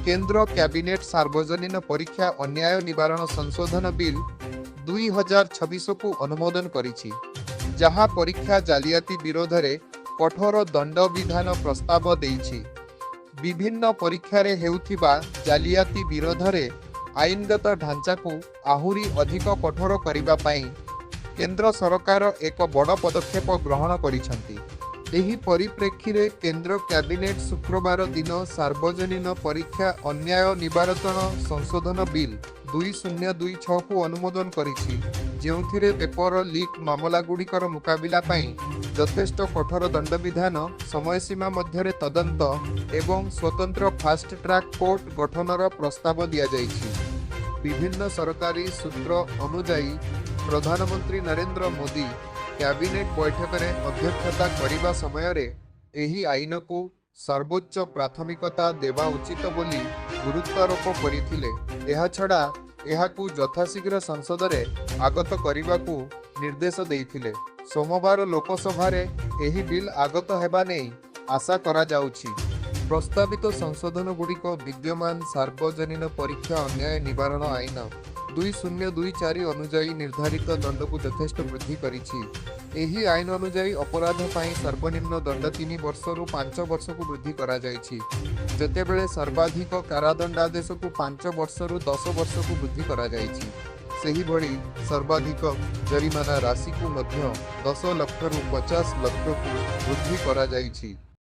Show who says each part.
Speaker 1: କେନ୍ଦ୍ର କ୍ୟାବିନେଟ ସାର୍ବଜନୀନ ପରୀକ୍ଷା ଅନ୍ୟାୟ ନିବାରଣ ସଂଶୋଧନ ବିଲ୍, 2026କୁ ଅନୁମୋଦନ କରିଛି, ଯାହା ପରୀକ୍ଷା ଜାଲିଆତି ବିରୋଧରେ କଠୋର ଦଣ୍ଡବିଧାନ ପ୍ରସ୍ତାବ ଦେଇଛି। ବିଭିନ୍ନ ପରୀକ୍ଷାରେ ହେଉଥିବା ଜାଲିଆତି ବିରୋଧରେ ଆଇନଗତ ଢାଞ୍ଚାକୁ ଆହୁରି ଅଧିକ କଠୋର କରିବା ପାଇଁ କେନ୍ଦ୍ର ସରକାର ଏକ ବଡ଼ ପଦକ୍ଷେପ ଗ୍ରହଣ କରିଛନ୍ତି। ଏହି ପରିପ୍ରେକ୍ଷୀରେ କେନ୍ଦ୍ର କ୍ୟାବିନେଟ ଶୁକ୍ରବାର ଦିନ ସାର୍ବଜନୀନ ପରୀକ୍ଷା ଅନ୍ୟାୟ ନିବାରଣ ସଂଶୋଧନ ବିଲ୍, 2026କୁ ଅନୁମୋଦନ କରିଛି, ଯେଉଁଥିରେ ପେପର ଲିକ୍ ମାମଲାଗୁଡ଼ିକର ମୁକାବିଲା ପାଇଁ ଯଥେଷ୍ଟ କଠୋର ଦଣ୍ଡବିଧାନ, ସମୟସୀମା ମଧ୍ୟରେ ତଦନ୍ତ ଏବଂ ସ୍ୱତନ୍ତ୍ର ଫାଷ୍ଟ ଟ୍ରାକ୍ କୋର୍ଟ ଗଠନର ପ୍ରସ୍ତାବ ଦିଆଯାଇଛି। ବିଭିନ୍ନ ସରକାରୀ ସୂତ୍ର ଅନୁଯାୟୀ, ପ୍ରଧାନମନ୍ତ୍ରୀ ନରେନ୍ଦ୍ର ମୋଦୀ କ୍ୟାବିନେଟ ବୈଠକରେ ଅଧ୍ୟକ୍ଷତା କରିବା ସମୟରେ ଏହି ଆଇନକୁ ସର୍ବୋଚ୍ଚ ପ୍ରାଥମିକତା ଦେବା ଉଚିତ ବୋଲି ଗୁରୁତ୍ୱାରୋପ କରିଥିଲେ। ଏହାଛଡ଼ା ଏହାକୁ ଯଥାଶୀଘ୍ର ସଂସଦରେ ଆଗତ କରିବାକୁ ନିର୍ଦ୍ଦେଶ ଦେଇଥିଲେ। ସୋମବାର ଲୋକସଭାରେ ଏହି ବିଲ୍ ଆଗତ ହେବା ନେଇ ଆଶା କରାଯାଉଛି। ପ୍ରସ୍ତାବିତ ସଂଶୋଧନଗୁଡ଼ିକ ବିଦ୍ୟମାନ ସାର୍ବଜନୀନ ପରୀକ୍ଷା ଅନ୍ୟାୟ ନିବାରଣ ଆଇନ, 2024 ଅନୁଯାୟୀ ନିର୍ଦ୍ଧାରିତ ଦଣ୍ଡକୁ ଯଥେଷ୍ଟ ବୃଦ୍ଧି କରିଛି। ଏହି ଆଇନ ଅନୁଯାୟୀ ଅପରାଧ ପାଇଁ ସର୍ବନିମ୍ନ ଦଣ୍ଡ 3 ବର୍ଷରୁ 5 ବର୍ଷକୁ ବୃଦ୍ଧି କରାଯାଇଛି, ଯେତେବେଳେ ସର୍ବାଧିକ କାରାଦଣ୍ଡାଦେଶକୁ 5 ବର୍ଷରୁ 10 ବର୍ଷକୁ ବୃଦ୍ଧି କରାଯାଇଛି। ସେହିଭଳି ସର୍ବାଧିକ ଜରିମାନା ରାଶିକୁ ମଧ୍ୟ 10 ଲକ୍ଷରୁ 50 ଲକ୍ଷକୁ ବୃଦ୍ଧି କରାଯାଇଛି।